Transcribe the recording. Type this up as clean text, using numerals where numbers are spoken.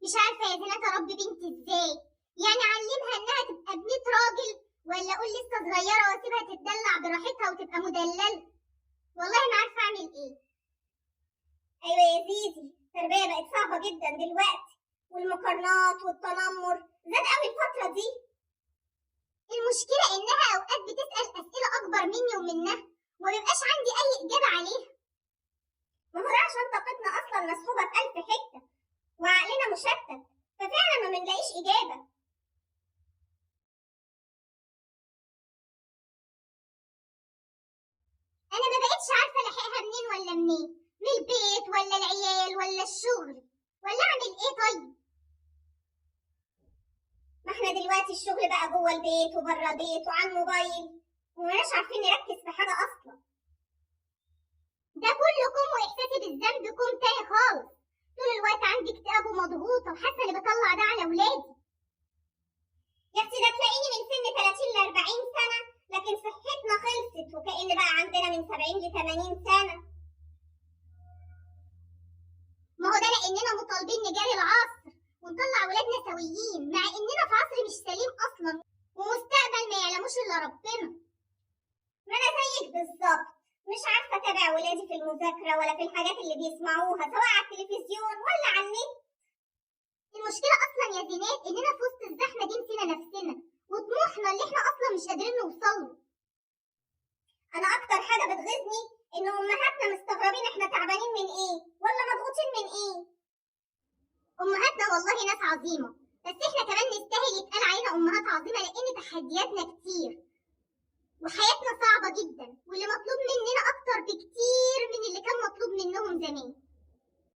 مش عارفة يا زينات اربي بنتي ازاي، يعني اعلمها انها تبقى بنت راجل ولا اقول لسه صغيرة واسيبها تتدلع براحتها وتبقى مدللة؟ والله ما عارفة اعمل ايه. ايوه يا زيزي، التربية بقت صعبة جدا دلوقتي، والمقارنات والتنمر زاد قوي الفترة دي. المشكلة انها اوقات بتسأل اسئلة اكبر مني ومنها ومبيبقاش عندي اي اجابة عليها. ما هو ده عشان طاقتنا اصلا مسحوبة في الف حتة وعقلنا مشتت، ففعلا ما بنلاقيش اجابة. انا ما بقتش عارفة الاحقها منين ولا منين، من البيت ولا العيال ولا الشغل، ولا اعمل ايه طيب؟ ما احنا دلوقتي الشغل بقى جوه البيت وبره البيت وعلى الموبايل، ومناش عارفين نركز في حاجة اصلا. ده كله كوم واحساسي بالذنب كوم تاني خالص. طول الوقت عندي اكتئاب ومضغوطة وحاسة اني بطلع ده على ولادي. يا اختي ده تلاقيني من سن 30 ل 40 سنة، لكن صحتنا خلصت وكأن بقى عندنا من 70 ل 80 سنة. ما هو ده لأننا مطالبين نجاري العصر ونطلع ولادنا سويين، مع إننا في عصر مش سليم أصلا ومستقبل ما يعلموش إلا ربنا. ما أنا زيك بالظبط، مش عارفة أتابع ولادي في المذاكرة ولا في الحاجات اللي بيسمعوها سواء على التلفزيون ولا على النت. المشكلة أصلا يا زينات إننا في وسط الزحمة دي نسينا نفسنا وطموحنا اللي إحنا أصلا مش قادرين نوصله. أنا أكتر حاجة بتغيظني إن أمهاتنا مستغربين إحنا تعبانين من إيه ولا مضغوطين من إيه. أمهاتنا والله ناس عظيمة، بس إحنا كمان نستاهل يتقال علينا أمهات عظيمة لأن تحدياتنا كتير وحياتنا صعبة جدا، واللي مطلوب مننا أكتر بكتير من اللي كان مطلوب منهم زمان.